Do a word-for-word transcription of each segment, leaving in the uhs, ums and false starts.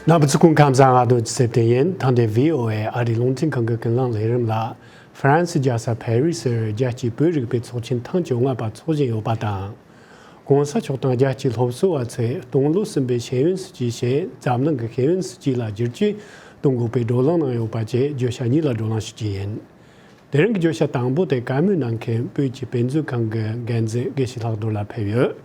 རྣམ་པ་ཚོ་སྐུ་ཁམས་བཟང་། ང་དོན་ཚེ་བརྟན་ཡིན། ཐེངས་འདིའི་བྷི་ཨོ་ཨེ་ཨ་རིའི་རླུང་འཕྲིན་ཁང་གི་ཀུན་གླེང་ལས་རིམ་ལ། ཧྥ་རན་སི་རྒྱལ་ས་ཕ་རི་སིར་རྒྱལ་སྤྱིའི་བོད་རིག་པའི་ཚོགས་ཆེན་ཐེངས་བཅོ་ལྔ་པ་འཚོགས་བཞིན་ཡོད་པ་དང་། གོང་ས་མཆོག་དང་རྒྱལ་སྤྱིའི་སློབ་གསོ་བ་ཚོས་སྟོང་ལོ་གསུམ་པའི་ཤེས་ཡོན་སྲིད་བྱུས་ཞེས་འཛམ་གླིང་གི་ཤེས་ཡོན་སྲིད་བྱུས་ལ་བསྒྱུར་བཅོས་གཏོང་དགོས་པའི་བགྲོ་གླེང་གནང་ཡོད་པ་བཅས་བརྗོད་བྱ་གཉིས་ལ་བགྲོ་གླེང་ཞུ་རྒྱུ་ཡིན། དེ་རིང་གི་བརྗོད་བྱ་དང་པོ་དེ་བཀའ་མོལ་གནང་མཁན་བོད་ཀྱི་དཔེ་མཛོད་ཁང་གི་འགན་འཛིན་དགེ་བཤེས་ལྷག་རྡོར་ལགས་ཕེབས་ཡོད།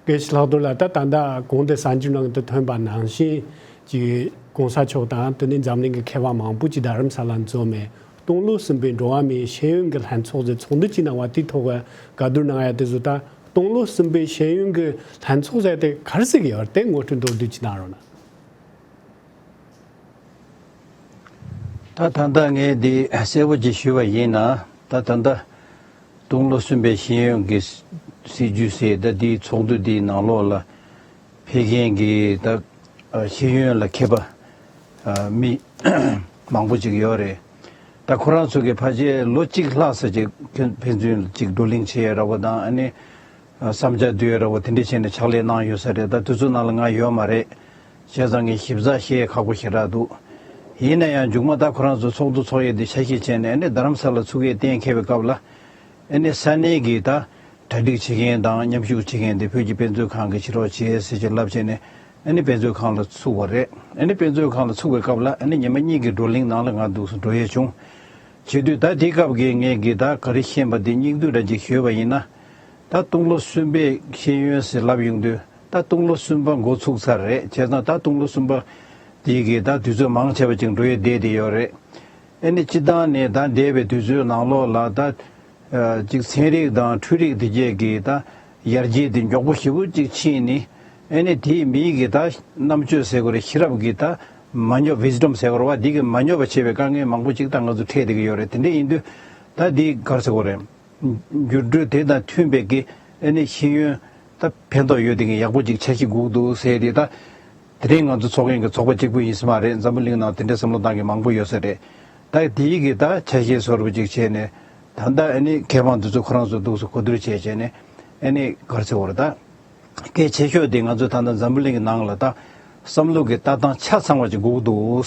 དགེ་བཤེས་ལྷག་རྡོར་ལགས། ད་ད་ལྟ་གོང་དུ་གསར་འགྱུར་ནང་དུ་ཐོན་པ་ནང་བཞིན་གྱི་གོང་ས་མཆོག་དང་དེ་ནས་འཛམ་གླིང་གི་མཁས་པ་མང་པོ་ཅིག་རྡ་རམ་ས་ལ་འཛོམས་ནས་སྟོང་ལོ་གསུམ་པའི་འགྲོ་བ་མིའི་ཤེས་ཡོན་གྱི་ལྷན་ཚོགས་ཟེར་ཚོགས་འདུ་ཅིག་གནང་བ་དེའི་ཐོག་གི་བཀའ་བསྡུར་གནང་ཡ་དེ་ཚོ། ད་སྟོང་ལོ་གསུམ་པའི་ཤེས་ཡོན་གྱི་ལྷན་ཚོགས་ཟེར་དེ་ག་རེ་ཟེར་གྱི་ཡོད་རེད། དེ་ངོ་སྤྲོད་མདོར་བསྡུས་ཅིག་གནང་རོགས་གནང་། ད་ད་ལྟ་ངས་འདི་གསལ་པོ་ཅིག་ཞུས་པ་ཡིན་ན། ད་ད་ལྟ་སྟོང་ལོ་གསུམ་པའི་ཤེས་ཡོན་གྱི་སྲིད་བྱུས་ཟེར། ད་འདིའི་ཚོགས་འདུ་འདིའི་ནང་ལོགས་ལ་ཕེབས་མཁན་གྱི་ད་ཤེས་ཡོན་ལ་མཁས་པ་མི་མང་པོ་ཅིག་ཡོད་རེད། ད་ཁོ་རང་ཚོ་གི་ཕལ་ཆེར་ལོ་གཅིག་ལྷག་ཙམ་ཅིག་ཕན་ཕན་ཚུན་ཅིག་བགྲོ་གླེང་བྱེད་ཡ་འདྲ་པོ་དང་། ཨ་ནི་བསམ་འཆར་བསྡུ་ཡ་འདྲ་པོ་དེ་འདྲ་བྱས་ནས་ཕྱག་ལས་གནང་ཡོད་ས་རེད། ད་དུས་ཚོད་ནང་ལ་ང་ཡོད་མ་རེད། བྱས་ཙང་ངས་ཞིབ་ཚགས་བཤད་ཁག་པོ་ཞེ་དྲག་འདུག་ཡིན་ན་ཡང་མཇུག་མ་ད་ཁོ་རང་ཚོ་ཚོགས་འདུ་ཚོགས་ཡས་འདི་ཆ་ཤས་བྱས་ནས་ཨ་ནི་རྡ་རམ་ས་ལ་ཚུགས་ཡས་གཏན་འཁེལ་བའི་སྐབས་ལ། ཨ་ནི་ས་གནས་ཀྱི་ད་གྲ་སྒྲིག་བྱེད་མཁན་དང་མཉམ་ཞུགས་བྱེད་མཁན་དེ་བོད་ཀྱི་དཔེ་མཛོད་ཁང་གི་ཕྱི་རོགས་བྱས་ཟེར་གྱི་ལབ་བྱས་ནས། ཨ་ནི་དཔེ་མཛོད་ཁང་ལ་ཚུགས་པ་རེད། ཨ་ནི་དཔེ་མཛོད་ཁང་ལ་ཚུགས་པའི་སྐབས་ལ་ཨ་ནི་ཉི་མ་གཉིས་ཀྱི་བགྲོ་གླེང་ནང་ལ་ང་འདུག་སེ་འགྲོ་ཡས་བྱུང་། བྱེད་དུས་ད་དེའི་སྐབས་ཀྱི་ངས་ཀྱི་ད་ག་རེ་ཤེས་པ་དེ་སྙིང་བསྡུས་འདྲ་ཅིག་ཞུས་པ་ཡིན་ན། ད་སྟོང་ལོ་གསུམ་པའི་ཤེས་ཡོན་ཟེར་ལབ་ཡོང་དུས་ད་སྟོང་ལོ་གསུམ་པ་འགོ་ཚུགས་ཚར་རེད། བྱས་ཙང་ད་སྟོང་ལོ་གསུམ་པ་དེའི་གི་ད་དུས་ཚོད་མང་ཆེ་བ་ཅིག་འགྲོ་ཡས་བསྡད་དེ་ཡོད་རེད། ཨ་ནི་སྤྱི་བཏང་ནས་ད་འདས་པའི་དུས་ཚོད་ནང་ལོགས་ལ་ད་ཅིག་ཚན་རིག་དང་འཕྲུལ་རིག་དེ་བཅས་ཀྱི་ད་ཡར་རྒྱས་དེ་མགྱོགས་པོ་ཞེ་པོ་ཅིག་ཕྱིན་ནས། ཨ་ནི་དེའི་མིའི་གི་ད་རྣམ་དཔྱོད་ཟེར་དགོས་རེད། ཤེས་རབ་ཀྱི་ད་མ་ཉོབ། wisdom ཟེར་དགོས་རེད་པ། འདི་གི་མ་ཉོབ་པ་བྱེད་པའི་དཀའ་ངལ་མང་པོ་ཅིག་ད་ང་ཚོ་འཕྲད་བསྡད་ཀྱི་ཡོད་རེད། དེ་འདྲ་ཡིན་དུས་ད་འདི་ག་རེ་ཟེར་དགོས་རེད། འགྱུར་འགྲོས་དེ་དང་མཐུན་པའི་གི་ཨ་ནི་ཤེས་ཡོན་ད་ཕན་ཐོགས་ཡོད་དེ་གི་ཡག་པོ་ཅིག་ཆགས་ཀྱི་འདུག་ཟེར་དེ། ད་དེ་རིང་ང་ཚོ་ཚོགས་མཁན་གྱི་ཚོགས་པ་གཅིག་པུ་ཡིན་ས་མ་རེད། འཛམ་བུ་གླིང་ནང་དེ་འདྲའི་བསམ་བློ་བཏང་མཁན་མང་པོ་ཡོད་ས་རེད། ད་དེའི་གི་ད་ཆ་ཤས་བཟོ་འདྲ་པོ་ཅིག་བྱས་ནས། ད་ལྟ་ཨ་ནི་མཁས་དབང་འདི་ཚོ་ཁོ་རང་ཚོ་འདུག་སེ་གོ་བསྡུར་བྱས་བྱས་ནས། ཨ་ནི་ག་རེ་ཟེར་དགོས་རེད། ད་གལ་ཆེ་ཤོས་དེ་ང་ཚོ་ད་ལྟ་འཛམ་བུ་གླིང་གི་ནང་ལ་ད་བསམ་བློ་གི་ལྟ་སྟངས་ཆ་ཚང་བ་ཅིག་དགོས་ཀྱི་འདུག་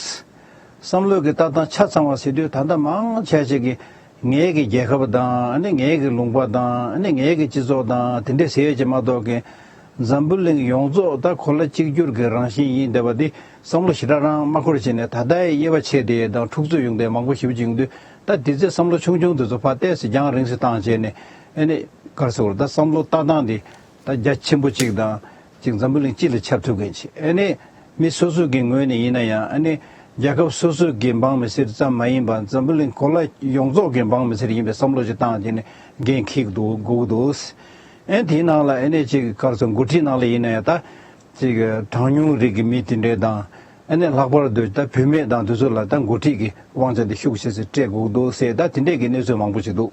བསམ་བློ་གི་ལྟ་སྟངས་ཆ་ཚང་བ་ཟེར་དུས་ད་ལྟ་མང་ཆེ་ཅིག་གིས་ངའི་གི་རྒྱལ་ཁབ་དང་། ཨ་ནི་ངའི་གི་ལུང་པ་དང་། ཨ་ནི་ངའི་གི་སྤྱི་ཚོགས་དང་དེ་འདྲ་ཟེར་ཡས་ཅིག་མ་གཏོགས་ཀྱི། འཛམ་བུ་གླིང་ཡོངས་རྫོགས་ད་གོ་ལ་གཅིག་གྱུར་གྱི་རང་བཞིན་ཡིན་བསྡད་པ་འདི་བསམ་བློ་ཞེ་དྲག་རང་མ་འཁོར་བྱས་ནས། ད་ལྟའི་དབྱེ་བ་ཕྱེ་བསྡད་ཡས་དང་འཁྲུག་རྩོད་ཡོང་བསྡད་མང་པོ་ཞེ་པོ་ཅིག་ཡོང་དུས། ད་དེ་ཚོའི་བསམ་བློ་ཆུང་ཆུང་དེ་ཚོ་ཕར་ཏོག་ཙམ་རྒྱང་རིང་ཙམ་བཏང་བྱས་ནས། ཨ་ནི་ག་རེ་ཟེར་དགོས་རེད། ད་བསམ་བློ་ལྟ་སྟངས་འདི་ད་རྒྱ་ཆེན་པོ་གཅིག་དང་གཅིག་འཛམ་བུ་གླིང་སྤྱི་ལ་ཁྱབ་ཐུབ་མཁན་ཅིག་ཨ་ནི་མི་སོ་སོ་གི་ངོས་ནས་ཡིན་ན་ཡང་། ཨ་ནི་རྒྱལ་ཁབ་སོ་སོ་གི་འབངས་མི་སེར་ཙམ་མ་ཡིན་པར་འཛམ་བུ་གླིང་གོ་ལ་ཡོངས་རྫོགས་ཀྱི་འབངས་མི་སེར་ཡིན་པའི་བསམ་བློ་ཞིག་བཏང་བྱས་ནས་འགན་འཁྱེར་འདུག་དགོས་ཀྱི་འདུག་ཨ་ནི་དེའི་ནང་ལ་ཨ་ནི་ཅིག་ག་རེ་ཟེར། འགོ་ཁྲིད་ནང་ལ་ཡིན་ན་ཡང་ད་ཅིག་གྲངས་ཉུང་རིགས་ཀྱི་མི་དེ་འདྲས་དང་། ཨ་ནི་ལྷག་པར་དུ་ད་བུད་མེད་དང་དེ་ཚོ་ལ་ད་འགོ་ཁྲིད་ཀྱི་དབང་ཆ་དེ་ཤུགས་ཆེ་ཙམ་སྤྲད་དགོས་ཀྱི་འདུག་ཟེར། ད་དེ་འདྲས་ཀྱི་གནས་ཚུལ་མང་པོ་ཞིག་འདུག་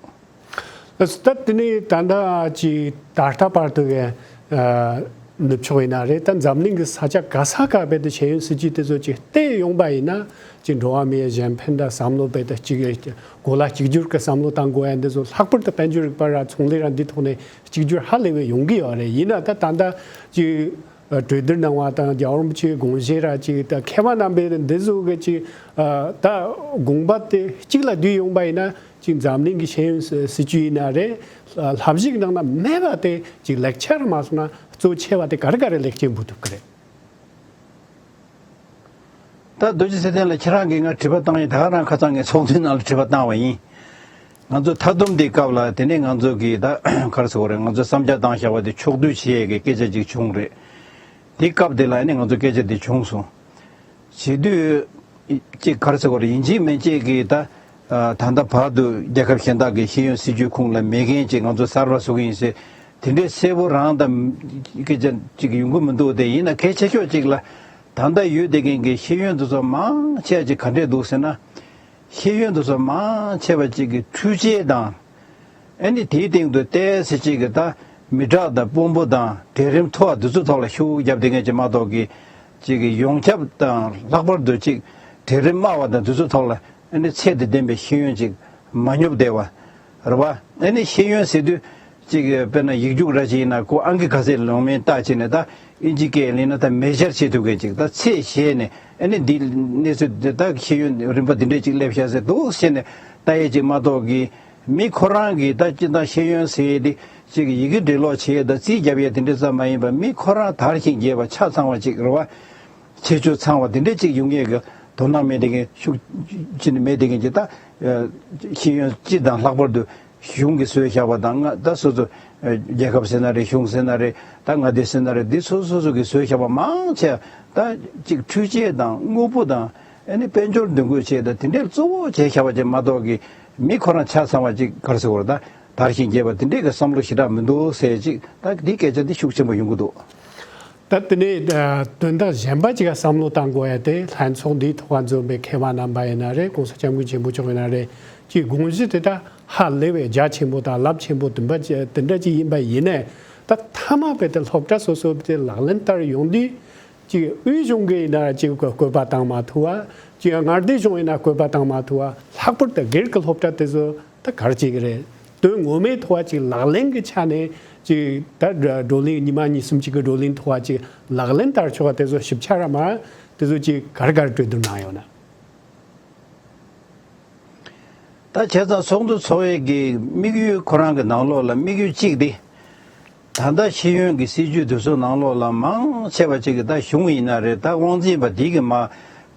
ད་དེ་ནས་ད་ལྟ་ཅིག་ད་ལྟ་བར་དུ་གི་ཨ་ནུབ་ཕྱོགས་ཡིན་ན་རེད། ད་འཛམ་གླིང་གི་ས་ཆ་ག་ས་ག་བར་དུ་ཤེས་ཡོན་སྲིད་བྱུས་དེ་ཚོ་ཅིག་བལྟས་ཡོང་པ་ཡིན་ན། ཅིག་འགྲོ་བ་མིའི་གཞན་ཕན་དང་བསམ་བློ་རྦད་དེ་ཅིག་གོ་ལ་གཅིག་གྱུར་གྱི་བསམ་བློ་བཏང་དགོས་ཡ་འདི་ཚོ། ལྷག་པར་དུ་དཔལ་འབྱོར་རིག་པ་ར་ཚོང་ལས་ར་འདི་ཐོག་ནས་གཅིག་གྱུར་ཧ་ལས་པའི་ཡོང་གི་ཡོད་རེད། ཡིན་ན་ད་ད་ལྟ་ཅིག་གྲོས་བསྡུར་གནང་བ་དང་། རྒྱལ་བ་རིན་པོ་ཆེའི་དགོངས་བཞེད་ར་ཅིག་ད་མཁས་པ་རྣམ་པས་འདི་ཚོ་གི་ཅིག་ད་དགོངས་པ་དེ་གཅིག་ལ་བསྡུས་ཡོང་པ་ཡིན་ན། ཅིག་འཛམ་གླིང་གི་ཤེས་ཡོན་སྲིད་བྱུས་ཡིན་ན་རེད། བསླབ་གཞི་གི་ནང་ན་མེད་པ་དེ་ཅིག་ལེགས་ཆ་ར་མ་སོང་ན་གཙོ་ཆེ་བ་དེ་ག་རེ་ག་རེ་ལེགས་སྐྱེས་འབུལ་ཐུབ་ཀྱི་རེད། ད་རྡོ་རྗེ་ཚེ་བརྟན་ལགས། ཁྱེད་རང་གིས་ང་དྲི་བ་བཏང་ཡིན། ད་ག་རང་ཁ་སང་ངས་ཚོགས་འདུའི་ནང་ལ་དྲི་བ་བཏང་བ་ཡིན། ང་ཚོ་མཐའ་སྡོམ་དེའི་སྐབས་ལ། དེ་ནས་ང་ཚོ་གིས་ད་ག་རེ་ཟེར་དགོས་རེད། ང་ཚོ་བསམ་འཆར་བཏང་བཞག་པ་དེ་ཕྱོགས་བསྡུས་བྱེད་ཡས་ཀྱི་སྐད་ཆ་ཅིག་བྱུང་རེད། དེའི་སྐབས་དེ་ལ་ཨ་ནི་ང་ཚོ་སྐད་ཆ་དེ་བྱུང་སོང་། བྱེད་དུས་ཅིག་ག་རེ་ཟེར་དགོས་རེད། ཡིན་གཅིག་མིན་གཅིག་གིས་ད་ད་ལྟ་བར་དུ་རྒྱལ་ཁབ་གཞན་དག་གི་ཤེས་ཡོན་སྲིད་བྱུས་ཁོངས་ལ་མེད་མཁན་ཅིག་ང་ཚོ་གསར་པ་བཟོ་གི་ཡིན་ཟེར། དེ་འདྲའི་གསལ་པོ་རང་དང་སྐད་ཆ་ཅིག་ཡོང་གི་མི་འདུག་དེ་ཡིན་ན་གལ་ཆེ་ཤོས་ཅིག་ལ། ད་ལྟ་ཡོད་བསྡད་མཁན་གྱི་ཤེས་ཡོན་དེ་ཚོ་མང་ཆེ་བ་ཅིག་ག་འདྲས་འདུག་ཟེར་ན། ཤེས་ཡོན་དེ་ཚོ་མང་ཆེ་བ་ཅིག་གི་འཕྲུལ་ཆས་དང་། ཨ་ནི་དེའི་སྟེང་དུ་ཏོག་ཙམ་ཅིག་གི་ད་མི་དྲག་དང་དཔོན་པོ་དང་གྲལ་རིམ་མཐོ་བ་དེ་ཚོའི་ཐོག་ལ་ཤུགས་རྒྱབ་བསྡད་མཁན་ཅིག་མ་གཏོགས་ཀྱི། ཅིག་གི་ཡོངས་ཁྱབ་དང་། ལྷག་པར་དུ་ཅིག་གྲལ་རིམ་དམའ་བ་དང་དེ་ཚོའི་ཐོག་ལ་ཨ་ནི་ཚད་དང་ལྡན་པའི་ཤེས་ཡོན་ཅིག་མ་ཉོབ་བསྡད་པ་རེད་པ། ཨ་ནི་ཤེས་ཡོན་ཟེར་དུས། ཅིག་དཔེར་ན་ཡིག་རྒྱུགས་འདྲ་ཅིག་ཡིན་ན་ཁོ་ཨང་ཀི་ག་ཚད་ལོང་མིན་བལྟས་བྱས་ནས་ད་ཨིན་ཇི་སྐད་ལེན་ན་ད་མེ་ཇར་བྱེད་ཐུབ་མཁན་ཅིག་ད་ཚད་བཞག་ནས་ཨ་ནི་འདི་གནས་ཚུལ་འདི་ད་ཤེས་ཡོན་རིམ་པ་འདི་འདྲས་ཅིག་སླེབས་ཤག་ཟེར་འདུག་ཟེར་ནས་ལྟ་ཡས་ཅིག་མ་གཏོགས་ཀྱི་མི་ཁོ་རང་གིས་ད་སྤྱིར་བཏང་ཤེས་ཡོན་ཟེར་ཡས་འདི་ཅིག་ཡི་གེ་འབྲི་ཀློག་བྱེད་ཡས་ད་རྩིས་རྒྱབ་ཡས་དེ་འདྲས་ཙམ་མ་ཡིན་པར་མི་ཁོ་རང་དར་ཞིང་རྒྱས་པ་ཆ་ཚང་བ་ཅིག་རེད་བ། ཁྱད་ཆོས་ཚང་བ་དེ་འདྲས་ཅིག་ཡོང་ངེས་ཀྱི་དོ་སྣང་མེད་དེ་ངས་ཤུགས་ཅི་ནས་མེད་དེ་ངས་ཀྱི་ད་ཤེས་ཡོན་སྤྱི་དང་ལྷག་པར་དུ་གཞུང་གིས་བཟོས་བཞག་པ་དང་ང་ད་སོ་སོ་རྒྱལ་ཁབ་ཟེར་ན་རེད། གཞུང་ཟེར་ན་རེད། ད་མངའ་སྡེ་ཟེར་ན་རེད། འདི་སོ་སོ་སོ་གིས་བཟོས་བཞག་པ་མང་ཆེ་ད་ཅིག་འཕྲུལ་ཆས་དང་དངོས་པོ་དང་ཨ་ནི་དཔལ་འབྱོར་འདོན་དགོས་ཆེད་ད་དེ་འདྲས་གཙོ་བོ་བྱས་བཞག་པ་ཅིག་མ་གཏོགས་ཀྱི་མི་ཁོ་རང་ཆ་ཚང་བ་ཅིག་ག་རེ་ཟེར་དགོས་རེད། ད་དར་ཞིང་རྒྱས་པ་དེ་འདྲས་ཀྱི་བསམ་བློ་ཞེ་དྲག་མི་འདུག་ཟེར་ཅིག་ད་འདི་སྐད་ཆ་འདི་ཤུགས་ཆེན་པོ་ཡོང་གི་འདུག་ད་དེ་ནས་ཨ་དོན་དག་གཞན་པ་ཅིག་ལ་བསམ་བློ་བཏང་དགོས་ཡ་དེ་ལྷན་ཚོགས་འདིའི་ཐོག་འཛོམས་པའི་མཁས་པ་རྣམ་པ་ཡིན་ན་རེད། གོང་ས་སྐྱབས་མགོན་ཆེན་པོ་མཆོག་ཡིན་ན་རེད། ཀྱི་དགོངས་གཞི་དེ་དག་ཧ་ལས་པའི་རྒྱ་ཆེན་པོ་དང་རླབས་ཆེན་པོ་དུམ་པ་ཅི་དེ་འདྲ་ཅིག་ཡིན་པ་ཡིན་ནའི་ད་མཐའ་མ་བས་དེ་སློབ་གྲྭ་སོ་སོ་དེ་ལག་ལེན་བསྟར་ཡོང་དུས་ཅིག་དབུས་གཞུང་གི་ཡིན་ན་ཅིག་བཀོད་པ་བཏང་མ་ཐུབ་པ། ཅིག་མངའ་སྡེ་གཞུང་ཡིན་ན་བཀོད་པ་བཏང་མ་ཐུབ་པ། ལྷག་པར་དུ་སྒེར་གྱི་སློབ་གྲྭ་དེ་ཚོ་ད་ག་རེ་བྱེད་ཀྱི་རེད། དོན་ངོ་མའི་ཐོག་ཅིག་ལག་ལེན་གྱི་ཆ་ནས་ཅིག་ད་བགྲོ་གླེང་ཉི་མ་གཉིས་གསུམ་ཅིག་གི་བགྲོ་གླེང་ཐོག་ཅིག་ལག་ལེན་བསྟར་ཆོག་དེ་ཚོ་ཞིབ་ཆ་ར་མ་དེ་ཚོ་ཅིག་ག་རེ་ག་རེ་གྲོས་བསྡུར་གནང་ཡོད་ན། ད་བྱས་ཙང་ཚོགས་འདུ་ཚོགས་ཡས་ཀྱི་དམིགས་ཡུལ་ཁོ་རང་གི་ནང་ལོགས་ལ་དམིགས་ཡུལ་གཅིག་དེ། ད་ལྟ་ཤེས་ཡོན་གྱི་སྲིད་ཇུས་དེ་ཚོ་ནང་ལོགས་ལ་མང་ཆེ་བ་ཅིག་གིས་ད་གཞུང་ཡིན་ན་རེད། ད་དབང་འཛིན་པ་དེ་གིས་མར་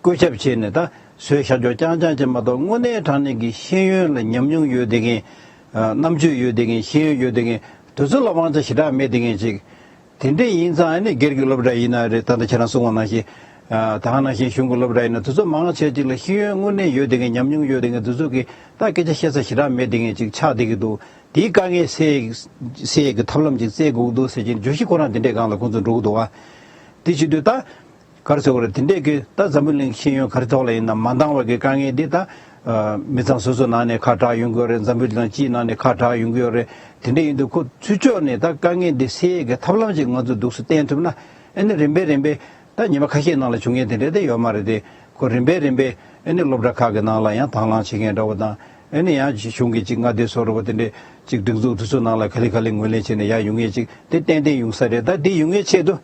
བཀོད་ཁྱབ་བྱས་ནས་ད་བཟོས་བཞག་ཆོག་རྐྱང་རྐྱང་ཅིག་མ་གཏོགས་དངོས་གནས་དྲང་གནས་ཀྱི་ཤེས་ཡོན་ལ་ཉམས་མྱོང་ཡོད་བསྡད་མཁན། རྣམ་དཔྱོད་ཡོད་བསྡད་མཁན། ཤེས་ཡོན་ཡོད་བསྡད་མཁན་དེ་ཚོ་ལ་དབང་ཆ་ཞེ་དྲག་མེད་བསྡད་མཁན་ཅིག་དེ་འདྲས་ཡིན་ཙང་ཨ་ནི་སྒེར་གྱི་སློབ་གྲྭ་ཡིན་ན་རེད། ད་ལྟ་ཁྱེད་རང་གསུངས་པ་ནང་བཞིན། ཨ་ད་ག་ནང་བཞིན་གཞུང་གི་སློབ་གྲྭ་ཡིན་ན་དེ་ཚོ་མང་ཆེ་ཅིག་ལ་ཤེས་ཡོན་དངོས་གནས་ཡོད་བསྡད་མཁན། ཉམས་མྱོང་ཡོད་བསྡད་མཁན་དེ་ཚོ་གིས་ད་སྐད་ཆ་བཤད་ས་ཞེ་དྲག་མེད་བསྡད་མཁན་ཅིག་ཆགས་བསྡད་ཀྱི་འདུག་དེའི་དཀའ་ངལ་སེལ་སེལ་གྱི་ཐབས་ལམ་ཅིག་བཙལ་དགོས་ཀྱི་འདུག་ཟེར་གྱིན་བརྗོད་གཞི་ཁོ་རང་དེ་འདྲས་སྒང་ལ་ཁོང་ཚོ་འགྲོ་གི་འདུག་བ། དེ་བྱེད་དུས་ད་ག་རེ་ཟེར་དགོས་རེད། དེ་འདྲས་ཀྱི་ད་འཛམ་བུ་གླིང་ཤེས་ཡོན་ག་རེ་ཐོག་ལ་ཡིན་ན་མ་འདང་བ་གི་དཀའ་ངལ་འདི་ད་མི་ཚང་སོ་སོ་ནང་ནས་ཁ་གྲག་ཡོང་གི་ཡོད་རེད། འཛམ་བུ་གླིང་སྤྱིའི་ནང་ནས་ཁ་གྲག་ཡོང་གི་ཡོད་རེད། དེ་འདྲས་ཡིན་དུས་ཁོ་ཚུར་ཕྱོགས་ནས་ད་དཀའ་ངལ་འདི་སེལ་གྱི་ཐབས་ལམ་ཅིག་ང་ཚོ་འདུག་སེ་བསྟན་ཐུབ་ན་ཨ་ནི་རིམ་པས་རིམ་པས་ད་ཉི་མ་ཁ་ཤས་ནང་ལ་བྱུང་མཁན་དེ་འདྲས་དེ་ཡོད་མ་རེད་དེ། ཁོ་རིམ་པས་རིམ་པས་ཨ་ནི་སློབ་གྲྭ་ཁག་གི་ནང་ལ་ཡང་དང་བླངས་བྱེད་མཁན་འདྲ་བོ་དང་། ཨ་ནི་ཡང་གཞུང་གི་ཅིག་མངའ་སྡེ་སོགས་རེད་བ། དེ་འདྲས་ཅིག་སྒྲིག་འཛུགས་དེ་ཚོ་ནང་ལ་ག་ལེ་ག་ལེ་ངོས་ལེན་བྱས་ནས་ཡར་ཡོང་མཁན་ཅིག་དེ་ཏན་ཏན་ཡོང་ས་རེད། ད་དེ་ཡོང་མཁན་ཆེད་དུ་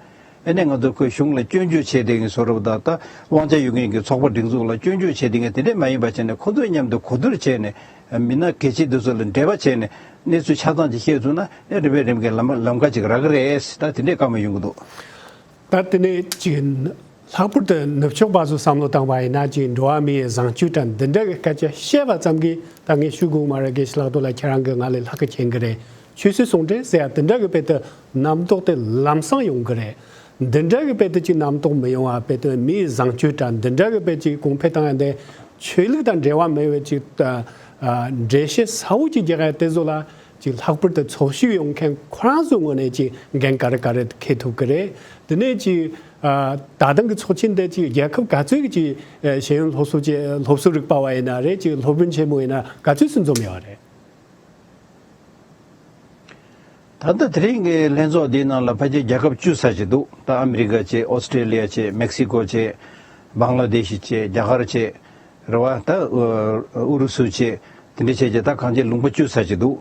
ཨ་ནི་ང་ཚོ་ཁོའི་གཞུང་ལ་སྐྱོན་བརྗོད་བྱས་བསྡད་མཁན་སོགས་རེད་བ། ད་ད་དབང་ཆ་ཡོད་མཁན་གྱི་ཚོགས་པ་སྒྲིག་འཛུགས་ལ་སྐྱོན་བརྗོད་བྱས་བསྡད་མཁན་དེ་འདྲས་མ་ཡིན་པ་བྱས་ནས་ཁོ་ཚོའི་མཉམ་དུ་གོ་བསྡུར་བྱས་ནས་མི་སྣ་གལ་ཆེ་དེ་ཚོ་ལ་འབྲེལ་བ་བྱས་ནས་གནས་ཚུལ་ཆ་ཚང་ཅིག་ཤེས་ཐུབ་ན་ཨ་རིམ་པས་རིམ་པས་ལམ་ལམ་ཁ་ཅིག་རག་གི་རེད། ད་དེ་འདྲས་བཀའ་མོལ་ཡོང་གི་འདུག་ད་དེ་ནས་ཅིག་ལྷག་པར་དུ་ནུབ་ཕྱོགས་པ་ཚོ་བསམ་བློ་བཏང་བ་ཡིན་ན་ཅིག་འགྲོ་བ་མིའི་བཟང་སྤྱོད་དང་འདི་འདྲ་གི་སྐད་ཆ་བཤད་པ་ཙམ་གྱིས་ད་ངས་ཞུ་དགོས་མ་རེད། དགེ་བཤེས་ལགས་དོ་ལ་ཁྱེད་རང་གི་ང་ལས་ལྷག་གི་མཁྱེན་གི་རེད། ཆོས་སྲིད་ཟུང་འབྲེལ་ཟེར་ཡ་འདི་འདྲ་གི་དཔེ་དེ་རྣམ་རྟོག་དེ་ལམ་སང་ཡོང་གི་རེད། འདི་འདྲ་གི་དཔེ་དེ་ཅིག་རྣམ་རྟོག་མི་ཡོང་བ་དཔེ་དེ་མིའི་བཟང་སྤྱོད་དང་འདི་འདྲ་གི་དཔེ་ཅིག་གོང་འཕེལ་བཏང་ཡ་འདི་ཆོས་ལུགས་དང་འབྲེལ་བ་མེད་པའི་ཅིག་ཨ་འགྲེལ་བཤད་གསལ་བོ་ཅིག་རྒྱག་ཡ་དེ་ཚོ་ལ། ཅིག་ལྷག་པར་དུ་ཚོགས་ཞུགས་ཡོང་མཁན་ཁོ་རང་ཚོའི་ངོས་ནས་ཅིག་འགན་ག་རེ་ག་རེ་འཁྱེར་ཐུབ་ཀྱི་རེད། དེ་ནས་ཅིག་ཨ་ད་ཐེངས་ཀྱི་ཚོགས་ཆེན་འདི་ཅིག་རྒྱལ་ཁབ་ག་ཚོད་ཀྱི་ཅིག་ཨ་ཤེས་ཡོན་སློབ་གསོ་ཅིག་སློབ་གསོ་རིག་པ་བ་ཡིན་ན་རེད། ཅིག་སློབ་དཔོན་ཆེན་མོ་ཡིན་ན་ག་ཚོད་ཙམ་འཛོམས་ཡོད་རེད། ད་ལྟ་དེ་རིང་གི་ལྷན་ཚོགས་འདིའི་ནང་ལ་ཕལ་ཆེར་རྒྱལ་ཁབ་བཅུ་ཙམ་ཅིག་འདུག་ད་ཨ་མི་རི་ཀ་བྱས། ཨོ་སི་ཀྲེ་ལི་ཡ་བྱས། མེག་སི་ཀོ་བྱས། བང་ལ་དེ་ཤི་བྱས། རྒྱ་གར་བྱས། རེད་བ། ད་ཨུ་རུ་སུ་བྱས། དེ་འདྲ་བྱས་བྱས་ད་གང་ཅི་ལུང་པ་བཅུ་ཙམ་ཅིག་འདུག་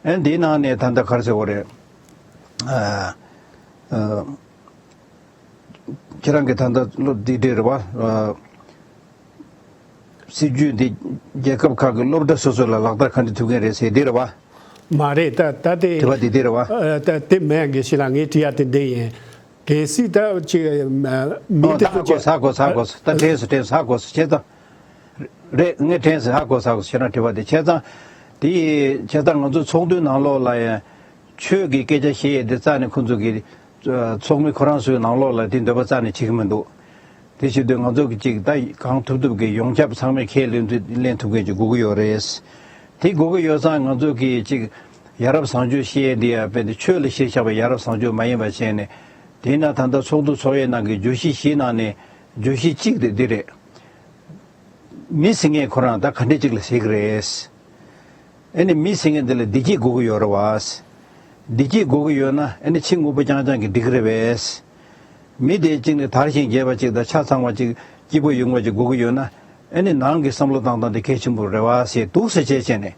ཨ་འདིའི་ནང་ནས་ད་ལྟ་ག་རེ་ཟེར་དགོས་རེད། ཨ་ཨ་ཁྱེད་རང་གིས་ད་ལྟ་སློབ་འདི་འདྲ་རེད་བ། ཨ་སྲིད་ཇུས་འདི་རྒྱལ་ཁབ་ཁག་གི་སློབ་གྲྭ་སོ་སོ་ལ་ལག་བསྟར་ག་འདྲ་ཐུབ་མཁན་རེད་ཟེར་འདི་རེད་བ། མ་རེད། ད་ད་དེ་དྲི་བ་འདི་འདི་རེད་བ། ཨ་ད་དེ་མེད། དགེ་བཤེས་ལགས་ངའི་དྲི་ཡ་དེ་འདི་ཡིན། གལ་སྲིད་ད་ཅིག་མི་ཨོ་དེ་ད་ཚོ་ཧ་གོ་ཅིག་ཧ་གོ་ད་དྲན་སོང་དྲན་སོང་ཧ་གོ་སོང་བྱས་ཙང་། རེད། ངས་དྲན་སོང་ཧ་གོ་སོང་། ཁྱེད་རང་དྲི་བ་དེ་བྱས་ཙང་། དེ་བྱས་ཙང་ང་ཚོ་ཚོགས་འདུའི་ནང་ལོགས་ལ་ཡང་ཆོས་ཀྱི་སྐད་ཆ་བཤད་ཡས་དེ་རྩ་ནས་ཁོང་ཚོ་གི་ཚོགས་མི་ཁོ་རང་ཚོའི་ནང་ལོགས་ལ་དེ་འདོད་པ་རྩ་ནས་བྱེད་ཀྱི་མི་འདུག་དེ་བྱེད་དུས་ང་ཚོ་གི་ཅིག་ད་གང་ཐུབ་ཐུབ་ཀྱི་ཡོངས་ཁྱབ་ཚང་མས་ཁས་ལེན་ཐུབ་ལེན་ཐུབ་མཁན་ཅིག་དགོས་ཀྱི་ཡོད་རེད། དེ་དགོས་ཀྱི་ཡོད་ཙང་ང་ཚོ་གི་ཅིག་ཡ་རབས་བཟང་སྤྱོད་བཤད་ཡས་འདི་ཡང་དཔེ་འདི་ཆོས་ལ་གཞི་བཞག་པའི་ཡ་རབས་བཟང་སྤྱོད་མ་ཡིན་པ་བྱས་ནས། དེས་ན་ད་ལྟ་ཚོགས་འདུ་ཚོགས་ཡས་ནང་གི་བརྗོད་གཞི་བཞི་ནང་ནས་བརྗོད་གཞི་གཅིག་དེ་འདི་རེད། མི་ཟེར་མཁན་ཁོ་རང་ད་ག་འདྲས་ཅིག་ལ་ཟེར་གི་རེད། ཨ་ནི་མི་ཟེར་མཁན་འདི་ལ་བདེ་སྐྱིད་དགོས་ཀྱི་ཡོད་རེད་བ། བདེ་སྐྱིད་དགོས་ཀྱི་ཡོད་ན་ཨ་ནི་ཕྱི་དངོས་པོ་རྐྱང་རྐྱང་གིས་འགྲིག་གི་རེད་པས། མི་དེ་གཅིག་ནི་དར་ཞིང་རྒྱས་པ་ཅིག་དང་ཆ་ཚང་བ་ཅིག་སྐྱིད་པོ་ཡོང་བ་ཅིག་དགོས་ཀྱི་ཡོད་ན་ཨ་ནི་ནང་གི་བསམ་བློ་བཏང་སྟངས་དེ་གལ་ཆེན་པོ་རེད་བ་ཟེར་འདུག་སེ་བྱས་བྱས་ནས།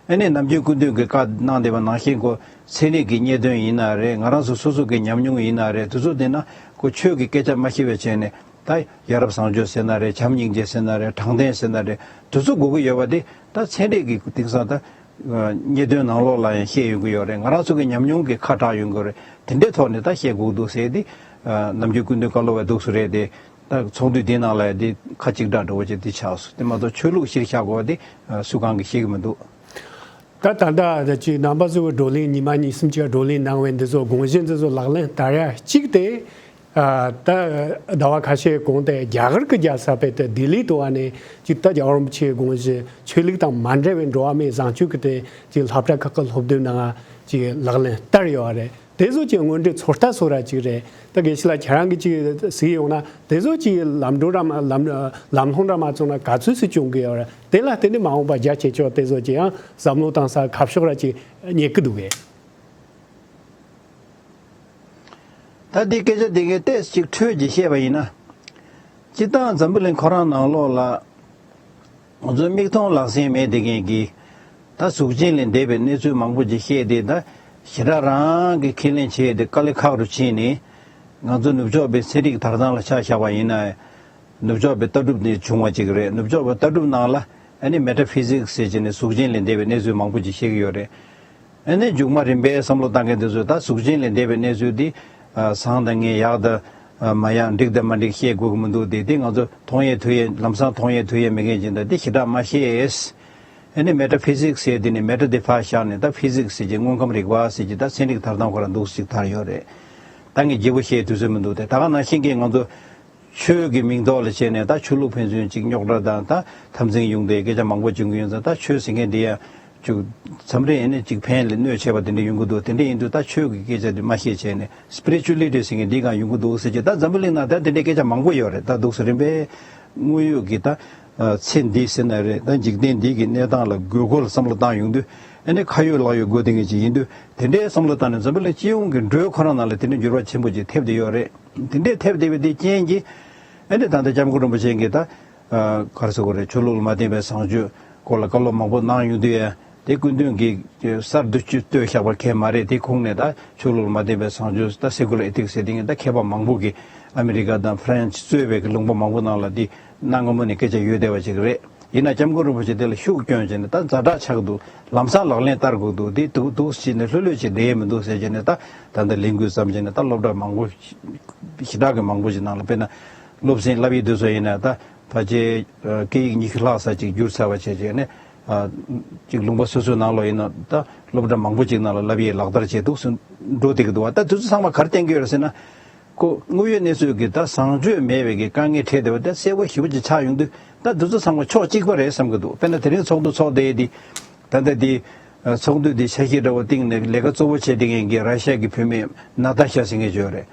ཨ་ནི་ནམ་རྒྱུན་སྐུ་མདུན་གྱིས་བཀའ་གནང་བསྡད་པ་ནང་བཞིན་ཁོ་ཚན་རིག་གི་རྙེད་དོན་ཡིན་ན་རེད། ང་རང་ཚོ་སོ་སོ་གི་ཉམས་མྱོང་ཡིན་ན་རེད། དེ་ཚོ་བསྡད་ན་ཁོ་ཆོས་ཀྱི་སྐད་ཆ་མ་བཤད་པའི་བྱས་ནས་ད་ཡ་རབས་བཟང་སྤྱོད་ཟེར་ན་རེད། བྱམས་སྙིང་རྗེ་ཟེར་ན་རེད། དྲང་བདེན་ཟེར་ན་རེད། དེ་ཚོ་དགོས་ཀྱི་ཡོད་པ་དེ་ད་ཚན་རིག་གི་དེང་སང་ད་རྙེད་དོན་ནང་ལོགས་ལ་ཡང་བཤད་ཡོང་གི་ཡོད་རེད། ང་རང་ཚོ་གི་ཉམས་མྱོང་གི་ཁ་གྲགས་ཡོང་གི་རེད། དེ་འདྲའི་ཐོག་ནས་ད་བཤད་དགོས་འདུག་ཟེར་ཏེ། ནམ་རྒྱུན་སྐུ་མདུན་བཀའ་སློབ་པ་འདུག་སུ་རེད་དེ། ད་ཚོགས་འདུ་འདི་ནང་ལ་འདི་ཁ་གཅིག་གྲགས་འདྲ་བོ་ཅིག་འདི་ཆགས་སོང་། དེ་མ་གཏོགས་ཆོས་ལུགས་གཞིར་བཞག་དགོས་པ་འདི་སུ་གང་གིས་ཤེས་ཀྱི་མི་འདུག་ད་ད་ལྟ་ཅིག་རྣམ་པ་ཚོས་བགྲོ་གླེང་ཉི་མ་གཉིས་གསུམ་ཅིག་བགྲོ་གླེང་གནང་བའི་འདི་ཚོ་དགོངས་གཞི་འདི་ཚོ་ལག་ལེན་བསྟར་ཡ་གཅིག་དེ། ད་ཟླ་བ་ཁ་ཤས་གོང་དེ་རྒྱ་གར་གྱི་རྒྱལ་ས་དཔེ་དེ་ལྡི་ལི་དུ་བ་ནས་ཅིག་ད་རྒྱལ་བ་རིན་པོ་ཆེའི་དགོངས་གཞི་ཆོས་ལུགས་དང་མ་འབྲེལ་བའི་འགྲོ་བ་མིའི་བཟང་སྤྱོད་ཀྱི་དེ་ཅིག་སློབ་གྲྭ་ཁག་གི་སློབ་དེབ་ནང་ཅིག་ལག་ལེན་བསྟར་ཡོད་རེད། དེ་ཚོ་ཅིག་དངོས་འབྲེལ་ཚོད་ལྟ་བཟོ་ར་ཅིག་རེད། ད་དགེ་བཤེས་ལགས་ཁྱེད་རང་གིས་ཅིག་གཟིགས་ཡོང་ན་དེ་ཚོ་ཅིག་ལམ་འགྲོ་ར་མ་ལམ་ལམ་ལྷོང་ར་མ་བཙུགས་ན་ག་ཚོད་ཅིག་བྱུང་གི་ཡོད་རེད། དེ་ལ་བརྟེན་ནས་མ་འོངས་པ་རྒྱ་ཆེ་ཕྱོགས་དེ་ཚོ་ཅིག་ཡང་བསམ་བློ་བཏང་ས་ཁ་ཕྱོགས་ར་ཅིག་རྙེད་ཀྱི་འདུག་གས། ད་འདི་སྐད་ཆ་འདི་གའི་ཏོག་ཙམ་ཅིག་འཕྲོས་ཀྱིས་བཤད་པ་ཡིན་ན། སྤྱིར་བཏང་འཛམ་བུ་གླིང་ཁོ་རང་ནང་ལོགས་ལ། ང་ཚོའི་མིག་མཐོང་ལག་ཟིན་མེད་བསྡད་མཁན་གྱི། ད་གཟུགས་ཅན་ལས་འདས་པའི་གནས་ཚུལ་མང་པོ་ཅིག་བཤད་དེ། ད་ཞེ་དྲག་རང་གིས་ཁས་ལེན་བྱས་ཏེ་དཀའ་ལས་ཁག་རུ་ཕྱིན་ནས། ང་ཚོ་ནུབ་ཕྱོགས་པའི་ཚན་རིག་དར་ཐང་ལ་ཆ་བཞག་པ་ཡིན་ན། ནུབ་ཕྱོགས་པའི་ལྟ་གྲུབ་ནས་བྱུང་བ་ཅིག་རེད། ནུབ་ཕྱོགས་པའི་ལྟ་གྲུབ་ནང་ལ་ཨ་ནི་མེ་ཊ་ཕི་ཟིག་ཟེར་བྱས་ནས་གཟུགས་ཅན་ལས་འདས་པའི་གནས་ཚུལ་མང་པོ་ཅིག་བཤད་ཀྱི་ཡོད་རེད། ཨ་ནི་མཇུག་མ་རིམ་པས་བསམ་བློ་བཏང་མཁན་དེ་ཚོས་ད་གཟུགས་ཅན་ལས་འདས་པའི་གནས་ཚུལ་འདི། བཟང་དང་ངན་ཡག་དང་། མ་ཡག་འགྲིག་དང་མ་འགྲིག་བཤད་དགོས་ཀྱི་མི་འདུག་དེ་དེ་ང་ཚོ་མཐོང་ཡས་ཐོས་ཡས་ལམ་སང་མཐོང་ཡས་ཐོས་ཡས་མེད་མཁན་ཅིག་ད་འདི་ཞེ་དྲག་མ་བཤད། ཨ་ནི་མེ་ཊ་ཕི་ཟིག་ཟེར་དེ་ནི་མེ་ཊ་དེ་ཕར་བཞག་ནས་ད་ཕི་ཟིག་ཟེར་གྱི་དངོས་ཁམས་རིག་པ་ཟེར་གྱི་ད་ཚན་རིག་དར་ཐང་ཁོ་རང་འདུག་ཅིག་དར་ཡོད་རེད། ད་ངས་རྒྱས་པོ་བཤད་དུས་ཚོད་མི་འདུག་དེ་ད་ག་ནང་བཞིན་གྱི་ང་ཚོ། ཆོས་ཀྱི་མིང་ཐོག་ལ་བྱས་ནས་ད་ཆོས་ལུགས་ཕན་ཚུན་གཅིག་རྙོག་དྲ་དང་ད་འཐབ་འཛིང་ཡོང་དེ་སྐད་ཆ་མང་པོ་བྱུང་གི་ཡོད་ཙང་། ད་ཆོས་ཟེར་མཁན་འདི་ཡང་ཅིག་མཚམས་རེ་ཡིན་ན་ཅིག་ཕན་ལ་གནོད་ཆེ་བ་དེ་འདྲ་ཡོང་གི་འདུག་དེ་འདྲ་ཡིན་དུས་ད་ཆོས་ཀྱི་སྐད་ཆ་དེ་མ་བཤད་བྱས་ནས་སི་པི་རི་ཅུ་ལི་ཊི་ཟེར་མཁན་འདི་གང་ཡོང་གི་འདུག་ཟེར་གྱི། ད་འཛམ་བུ་གླིང་ནང་ད་དེ་འདྲའི་སྐད་ཆ་མང་པོ་ཡོད་རེད། ད་འདུག་སེ་རིམ་པས་དངོས་ཡོད་ཀྱི་ད་ཚེ་འདི་ཟེར་ན་རེད། ད་འཇིག་རྟེན་འདི་གི་གནས་སྟངས་ལ་དགོས་མཁོ་ལ་བསམ་བློ་བཏང་ཡོང་དུས། ཨ་ནི་ཁ་ཡོད་ལག་ཡོད་དགོས་དེ་འདྲ་ཅིག་ཡིན་དུས། དེ་འདྲའི་བསམ་བློ་བཏང་ནས་འཛམ་བུ་གླིང་སྤྱི་ཡོངས་ཀྱི་འགྲོས་ཁོ་རང་ནང་ལ་དེ་འདྲའི་འགྱུར་བ་ཆེན་པོ་ཅིག་ཐེབས་བསྡད་ཡོད་རེད། དེ་འདྲའི་ཐེབས་བསྡད་པའི་དེ་རྐྱེན་གྱིས། ཨ་ནི་ད་ལྟ་སྐྱབས་མགོན་རིན་པོ་ཆེ་གིས་ད། ག་རེ་ཟེར་དགོས་རེད། ཆོས་ལུགས་ལ་མ་བརྟེན་པའི་བཟང་སྤྱོད་སྐོར་ལ་བཀའ་སློབ་མང་པོ་གནང་ཡོང་དུས། དེ་སྐུ་མདུན་གྱིས་གསར་དུ་བཅོས་བཏོན་བཞག་པ་གང་མ་རེད། དེ་ཁུངས་ནས་ད་ཆོས་ལུགས་ལ་མ་བརྟེན་པའི་བཟང་སྤྱོད་ད་སེ་ཀུ་ལར་ཨེ་ཐིག་སི་ཟེར་དེ་ངས་ད་མཁས་པ་མང་པོ་གིས་ཨ་མི་རི་ཀ་དང་ཧྥ་རན་སི་གཙོས་པའི་ལུང་པ་མང་པོ་ནང་ལ་དེ་གནའ་སྔ་མོ་ནས་སྐད་ཆ་ཡོད་བསྡད་པ་ཅིག་རེད། ཡིན་ན་སྐྱབས་མགོན་རིན་པོ་ཆེ་དེ་ལ་ཤུགས་བསྐྱོན་བྱས་ནས་ད་ཛ་དྲག་ཆགས་འདུག་ལམ་སང་ལག་ལེན་བསྟར་དགོས་འདུག་དེ་འདུག་འདུག་བྱས་ནས་ལྷོད་ལྷོད་བྱས་བསྡད་ཡས་མི་འདུག་ཟེར་བྱས་ནས། ད་ད་ལྟ་ལས་འགུལ་བརྩམས་བྱས་ནས་ད་སློབ་གྲྭ་མང་པོ་ཞེ་དྲག་གི་མང་པོ་ཞིག་ནང་ལ། དཔེར་ན་སློབ་ཚན་བསླབ་ཡས་དེ་ཚོ་ཡིན་ན་ད་ཕལ་ཆེར་སྐད་ཡིག་ཉི་ཤུ་ལྷག་ཙམ་ཅིག་བསྒྱུར་ཚར་བ་བྱས་བྱས་ནས། ཅིག་ལུང་པ་སོ་སོའི་ནང་ལོགས་ཡིན་ན་ད་སློབ་གྲྭ་མང་པོ་ཅིག་ནང་ལ་བསླབ་ཡས་ལག་བསྟར་བྱས་འདུག་སེ་འགྲོ་བསྡད་ཀྱི་འདུག་བ། ད་དེ་ཚོ་ཚང་མ་ག་རེ་བསྟན་གྱི་ཡོད་རེད་ཟེར་ན། ཁོ་དངོས་ཡོད་གནས་ཚུལ་གྱི་ད་བཟང་སྤྱོད་མེད་པའི་གི་དཀའ་ངལ་འཕྲད་བསྡད་པ་དེ་གསལ་པོ་ཞེ་པོ་ཅིག་ཆགས་ཡོང་དུས། ད་འདི་ཚོ་ཚང་མ་ཕྱོགས་གཅིག་པ་རེད་བསམ་གྱི་འདུག་དཔེར་ན་དེ་རིང་ཚོགས་འདུ་ཚོགས་བསྡད་ཡས་འདི། ད་ལྟ་འདི་ཚོགས་འདུ་འདི་འཆར་གཞི་འདྲ་བོ་བཏིང་ནས་ལས་ཀ་གཙོ་བོ་བྱེད་བསྡད་མཁན་གྱི་ར་ཤ་གི་བུད་མེད་ན་ཏཱ་ཤ་ཟེར་མཁན་ཅིག་ཡོད་རེད།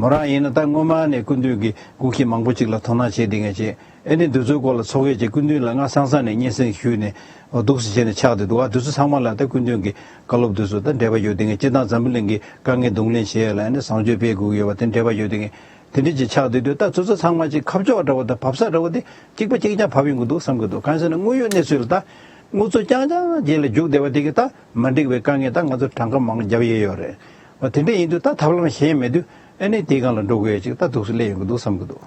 མོ་རང་ཡིན་ན་ད་སྔོན་མ་ནས་སྐུ་མདུན་གྱི་དགོངས་གཞི་མང་པོ་ཅིག་ལ་དོ་སྣང་བྱེད་བསྡད་མཁན་ཅིག་ཨེ་ནི་འདི་ཚོའི་སྐོར་ལ་ཚོགས་ཡས་ཀྱི་སྐུ་མདུན་ལ་སྔ་སང་སང་ནས་སྙན་སེང་ཞུས་ནས་འདུག་སེ་བྱས་ནས་ཆགས་བསྡད་འདུག་བ། འདི་ཚོ་ཚང་མ་ལ་ད་སྐུ་མདུན་གྱི་བཀའ་སློབ་འདི་ཚོ་ད་འབྲེལ་བ་ཡོད་བསྡད་མཁན། སྤྱིར་བཏང་འཛམ་བུ་གླིང་གི་དཀའ་ངལ་གདོང་ལེན་བྱེད་ཡས་ལ་ཨེ་ནི་བཟང་སྤྱོད་སྤེལ་དགོས་ཀྱི་ཡོད་པ་དེ་འབྲེལ་བ་ཡོད་བསྡད་མཁན་དེ་འདྲ་ཅིག་ཆགས་བསྡད་དུས། ད་ཚོ་ཚོ་ཚང་མ་ཅིག་ཁ་ཕྱོགས་འདྲ་བོ་དང་བབས་ས་འདྲ་བོ་དེ་གཅིག་པ་གཅིག་རྐྱང་བབས་ཡོང་གི་འདུག་བསམ་གྱི་འདུག་གང་ཟེར་ན་དངོས་ཡོད་གནས་ཚུལ་ལ་ད་དངུལ་ཚོ་རྐྱང་རྐྱང་རྗེས་ལ་རྒྱུག་བསྡད་པ་དེ་གིས་ད་མ་འགྲིག་པའི་དཀའ་ངལ་ད་ང་ཚོ་གྲངས་ཀ་མང་རྒྱབ་ཡས་ཡོད་རེད། འོ་དེ་འདྲ་ཡིན་དུས་ད་ཐབས་ལམ་གཞན་མེད་དུས་ཨ་ནི་དེའི་སྒང་ལ་འགྲོ་དགོས་ཡས་ཅིག་ད་འདུག་སེ་སླེབས་ཡོང་གི་འདུག་བསམ་གྱི་འདུག་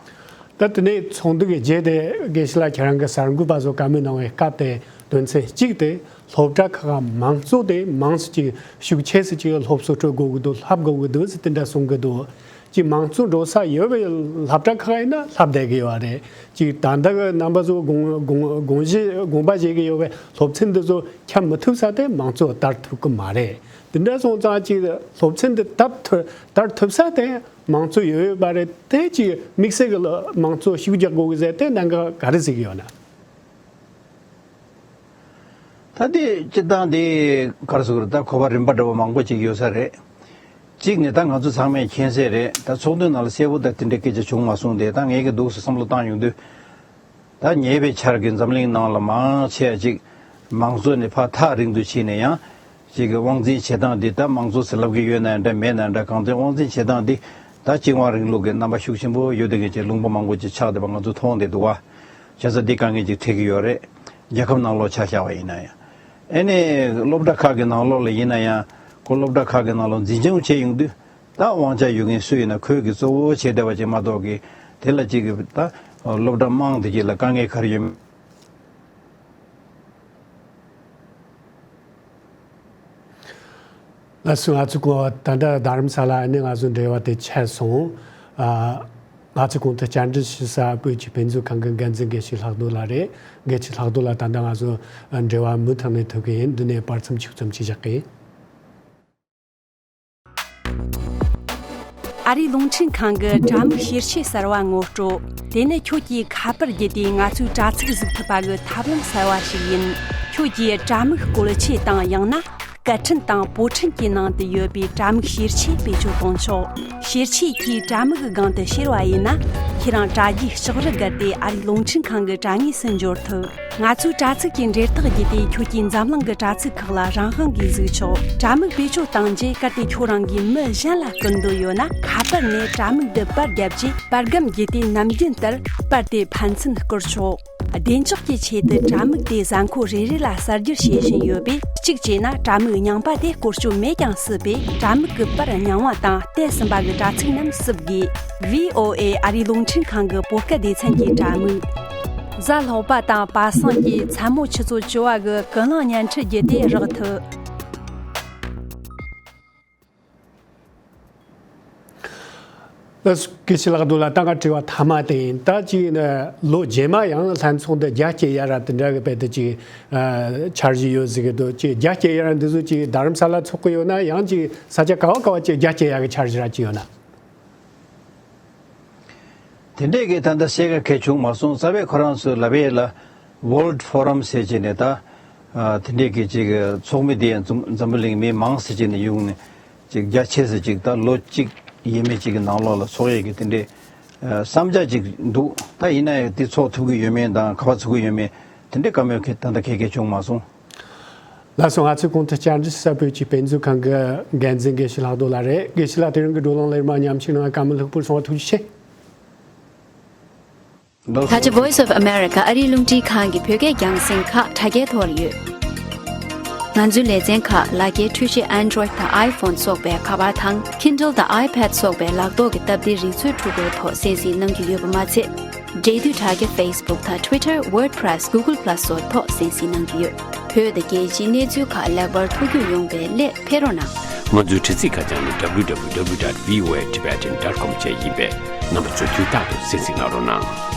ད་དེ་ནས་ཚོགས་འདུ་གི་རྗེས་དེ་དགེ་བཤེས་ལགས་ཁྱེད་རང་གི་གསར་འགོད་པ་ཚོ་བཀའ་མོལ་གནང་བའི་སྐབས་དེ་དོན་ཚན་གཅིག་དེ་སློབ་གྲྭ་ཁག་མང་གཙོ་དེ་མང་སུ་ཅིག་ཤུགས་ཆེ་སུ་ཅིག་སློབ་གསོ་སྤྲོད་དགོས་ཀྱི་འདུག་བསླབ་དགོས་ཀྱི་འདུག་ཟེར་དེ་འདྲ་གསུང་གི་འདུག་ཅིག་མང་གཙོ་འགྲོ་ས་ཡོད་པའི་སློབ་གྲྭ་ཁག་ཡིན་ན་བསླབ་བསྡད་ཀྱི་ཡོད་རེད། ཅིག་ད་ལྟ་གི་རྣམ་པ་ཚོ་དགོངས་དགོངས་དགོངས་གཞི་དགོངས་པ་བཞེས་ཀྱི་ཡོད་པའི་སློབ་ཚན་འདི་ཚོ་ཁྱབ་མི་ཐུབ་ས་དེ་མང་གཙོ་དར་ཐུབ་ཀྱི་མ་རེད། དེ་འདྲ་སོང་ཙང་ཅིག་སློབ་ཚན་འདི་དར་ཐུབ་དར་ཐུབ་ས་དེ་མང་གཙོ་ཡོད་ཡོད་པ་རེད། དེ་ཅིག་དམིགས་བསལ་གྱི་མང་གཙོ་ཤུགས་རྒྱག་དགོས་ཀྱི་ཟེར་དེ་གནད་འགག་ག་རེ་གཟིགས་ཡོད་ན། ད་དེ་སྤྱིར་བཏང་དེ་ག་རེ་ཟེར་དགོས་རེད། ད་གོ་བ་རིམ་པ་འདྲ་བོ་མང་པོ་ཅིག་ཡོད་ས་རེད། གཅིག་ནས་ད་ང་ཚོ་ཚང་མས་མཁྱེན་གསལ་རེད། ད་ཚོགས་འདུའི་ནང་ལ་གསལ་པོ་ད་དེ་འདྲའི་སྐད་ཆ་བྱུང་མ་སོང་སྟེ། ད་ངས་ཀྱི་འདུག་སེ་བསམ་བློ་བཏང་ཡོང་དུས། ད་ཉེ་བའི་ཆར་གྱི་འཛམ་གླིང་ནང་ལ་མང་ཆེ་བ་ཅིག་མང་གཙོ་ནས་ཕར་ཐག་རིང་དུ་ཕྱིན་ནས་ཡང་ཅིག་གི་དབང་འཛིན་བྱེད་སྟངས་འདི་ད་དམངས་གཙོ་ཟེར་ལབ་ཀྱི་ཡོད་ན་འདྲ་མེད་ན་འདྲ། གང་ལྟར་དབང་འཛིན་བྱེད་སྟངས་འདི་ད་སྤྱི་དབང་རིང་ལུགས་ཀྱི་རྣམ་པ་ཤུགས་ཆེན་པོ་ཡོད་བསྡད་མཁན་ཅིག་ལུང་པ་མང་པོ་ཅིག་ཆགས་བསྡད་པ་ང་ཚོ་མཐོང་བསྡད་འདུག་བ། བྱས་ཙང་འདི་དཀའ་ངལ་ཅིག་འཕྲད་ཀྱི་ཡོད་རེད། རྒྱལ་ཁབ་ནང་ལོགས་ཆ་བཞག་པ་ཡིན་ན་ཡང་། ཨ་ནི་སློབ་གྲྭ་ཁག་གི་ནང་ལོགས་ལ་ཡིན་ན་ཡང་ཁོ་སློབ་གྲྭ་ཁག་གི་ནང་ལོགས་འཛིན་སྐྱོང་བྱེད་ཡོང་དུས་ད་དབང་ཆ་ཡོད་མཁན་སུ་ཡིན་ན་ཁོས་གི་གཙོ་བོ་བྱས་བསྡད་པ་ཅིག་མ་གཏོགས་གི་དེ་ལ་ཅིག་གི་ད་སློབ་གྲྭ་དམངས་དེ་གྱི་ལ་དཀའ་ངལ་ག་རེ་ཡོད། ལགས་སོ། ང་ཚོ་གོ་ད་ལྟ་རྡ་རམ་ས་ལ་ནས་ང་ཚོ་འབྲེལ་བ་དེ་ཆད་སོང་། ཨ། ང་ཚོ་གོང་དུ་བཅར་འདྲི་ཞུ་ས་བོད་ཀྱི་དཔེ་མཛོད་ཁང་གི་འགན་འཛིན་དགེ་བཤེས་ལྷག་རྡོར་ལགས་རེད། དགེ་བཤེས་ལྷག་རྡོར་ལགས། ད་ལྟ་ང་ཚོ་འབྲེལ་བ་མུ་མཐུད་ནས་ཐུབ་གི་ཡིན། འདི་ནས་བར་མཚམས་ཆུག་ཙམ་ཅིག་བཞག་གི་ཡིན། ཨ་རིའི་རླུང་འཕྲིན་ཁང་གི་དྲ་མིག་ཤེར་ཆས་གསར་བ་ངོ་སྤྲོད། དེ་ནི་ཁྱོད་ཀྱིས་ཁ་པར་བརྒྱུད་དེ་ང་ཚོའི་དྲ་ཚིགས་གཟིགས་ཐུབ་པ་གི་ཐབས་ལམ་གསར་བ་ཞིག་ཡིན། ཁྱོད་ཀྱིས་དྲ་མིག་བཀོལ་ཆས་དང་ཡང་ན་སྐད་འཕྲིན་དང་པོ་ཊན་གྱི་ནང་དུ་ཡོད་པའི་དྲ་མིག་ཤེར་ཆས་བེད་སྤྱོད་གཏོང་ཆོག་ཤེར་ཆས་ཀྱིས་དྲ་མིག་གི་སྒང་དུ་ཤེར་བ་ཡིན་ན། ཁྱེད་རང་དྲ་རྒྱའི་ལྕགས་རི་བརྒལ་ཏེ་ཨ་རིའི་རླུང་འཕྲིན་ཁང་གི་དྲ་ངོས་སུ་འབྱོར་ཐུབ། ང་ཚོའི་དྲ་ཚིགས་ཀྱི་འབྲེལ་ཐག་བརྒྱུད་དེ་ཁྱོད་ཀྱིས་འཛམ་གླིང་གི་དྲ་ཚིགས་ཁག་ལ་རང་དབང་གིས་གཟིགས་ཆོག་དྲ་མིག་བེད་སྤྱོད་བཏང་རྗེས་གལ་ཏེ་ཁྱོད་རང་གིས་མི་གཞན་ལ་སྐུར་འདོད་ཡོད་ན། ཁ་པར་ནས་དྲ་མིག་འདི་པར་བརྒྱབ་རྗེས་པར་སྒམ་བརྒྱུད་དེ་ནམ་རྒྱུན་ལྟར་པར་དེ་ཕན་ཚུན་བསྐུར་ཆོག་བདེ་འཇགས་ཀྱི་ཆེད་དུ་དྲ་མིག་དེ་གཟའ་འཁོར་རེ་རེ་ལ་གསར་བསྒྱུར་བྱེད་བཞིན་ཡོད་པས། གཅིག་བྱས་ན་དྲ་མིག་རྙིང་པ་དེ་བཀོལ་སྤྱོད་མེད་ཀྱང་སྲིད་པས། དྲ་མིག་གི་པར་རྙིང་བ་དང་བསྟན་ཟིན་པ་གི་དྲ་ཚིགས་རྣམས་བསུབ་དགོས། ཝི་ཨོ་ཨེ་ཨ་རིའི་རླུང་འཕྲིན་ཁང་གི་བོད་སྐད་སྡེ་ཚན་གྱི་དྲ་མིག་གཟའ་ལྷག་པ་དང་པ་སངས་ཀྱི་མཚན་མོ་ཆུ་ཚོད་བཅུ་པ་གི་ཀུན་གླེང་བརྙན་འཕྲིན་བརྒྱུད་དེ་རག་ཐུབ། ལགས་སོ། དགེ་བཤེས་ལགས། རྡོ་ལ་ད་ང་དྲི་བ་མཐའ་མ་དེ་ཡིན། ད་ཅིག་ནི་ལོ་རྗེས་མ་ཡང་ལྷན་ཚོགས་འདི་རྒྱ་སྐྱེད་ཡ་ར་དེ་འདྲ་གི་དཔེ་དེ་ཅིག་ཨ་འཆར་གཞི་ཡོད་ཟེར་གི་འདུག་ཅིག་རྒྱ་སྐྱེད་ཡ་ར་འདི་ཚོ་ཅིག་རྡ་རམ་ས་ལ་ཚོགས་གི་ཡོད་ན། ཡང་ཅིག་ས་ཆ་ག་བ་ག་བ་ཅིག་རྒྱ་སྐྱེད་ཡ་གི་འཆར་གཞི་ར་ཅིག་ཡོད་ན། དེ་འདྲས་ཀྱི་ད་ལྟ་བཤད་ཀ་གལ་བྱུང་མ་སོང་། རྩ་བའི་ཁོ་རང་ཚོས་ལབ་ཡས་ལ་World Forum ཟེར་བྱས་ནས་ད་ཨ་དེ་འདྲས་ཀྱི་ཅིག་ཚོགས་མི་དེ་ཡང་འཛམ་འཛམ་བུ་གླིང་མི་མང་ཟེར་བྱས་ནས་ཡོང་ནས་ཅིག་རྒྱ་ཆེ་ས་ཅིག་ད་ལོ་གཅིག་ཡས་མས་ཅིག་གི་ནང་ལོགས་ལ་ཚོགས་ཡས་ཀྱི་དེ་འདྲས་ཨ་བསམ་འཆར་ཅིག་འདུག་ད་ཡིན་ན་ཡང་དེ་ཚོགས་ཐུབ་ཀྱི་ཡོད་མེད་དང་ག་པར་ཚུགས་ཀྱི་ཡོད་མེད་དེ་འདྲས་བཀའ་མོལ་གྱི་ད་ལྟ་གལ་གལ་བྱུང་མ་སོང་། ལགས་སོ། ང་ཚོའི་གོང་དུ་བཅར་འདྲི་ཞུ་ས་བོད་ཀྱི་དཔེ་མཛོད་ཁང་གི་འགན་འཛིན་དགེ་བཤེས་ལྷག་རྡོར་ལགས་རེད། དགེ་བཤེས་ལགས། དེ་རིང་གི་བགྲོ་གླེང་ལེགས་མ་ཉམས་ཞིབ་གནང་བར་བཀའ་མོལ་ལྷུག་པོར་གསུངས་པ་ཐུགས་རྗེ་ཆེ། ད་ཆ་Voice of America ཨ་རིའི་རླུང་འཕྲིན་ཁང་གི་བོད་སྐད་རྒྱང་སྲིང་ཁག་དྲ་རྒྱའི་ཐོག་ལ་ཡོད། ང་ཚོའི་ལེ་ཚན་ཁག་ལག་འཁྱེར་འཕྲུལ་ཆས་Android་དང་iPhone་སོགས་པའི་ཁ་པར་དང་Kindle་དང་iPad་སོགས་པའི་ལག་ཐོག་གི་སྟབས་བདེའི་རིག་མཛོད་འཕྲུལ་འཁོར་ཐོག་གསན་གཟིགས་གནང་རྒྱུ་ཡོད་པ་མ་ཚད། འབྲེལ་མཐུད་དྲ་རྒྱ་Facebook་དང་Twitter WordPress Google Plus་སོགས་ཐོག་གསན་གཟིགས་གནང་རྒྱུ་ཡོད། བོད་དང་རྒྱལ་སྤྱིའི་གནས་ཚུལ་ཁག་ལེགས་པར་ཐུགས་རྒྱུས་ཡོང་བའི་སླད་ཕེབས་རོགས་གནང་། ང་ཚོའི་དྲ་ཚིགས་ཁ་བྱང་ནི་www.voatibetan.com་བཅས་ཡིན་པས། རྣམ་པ་ཚོས་དུས་རྟག་ཏུ་གསན་གཟིགས་གནང་རོགས་གནང་།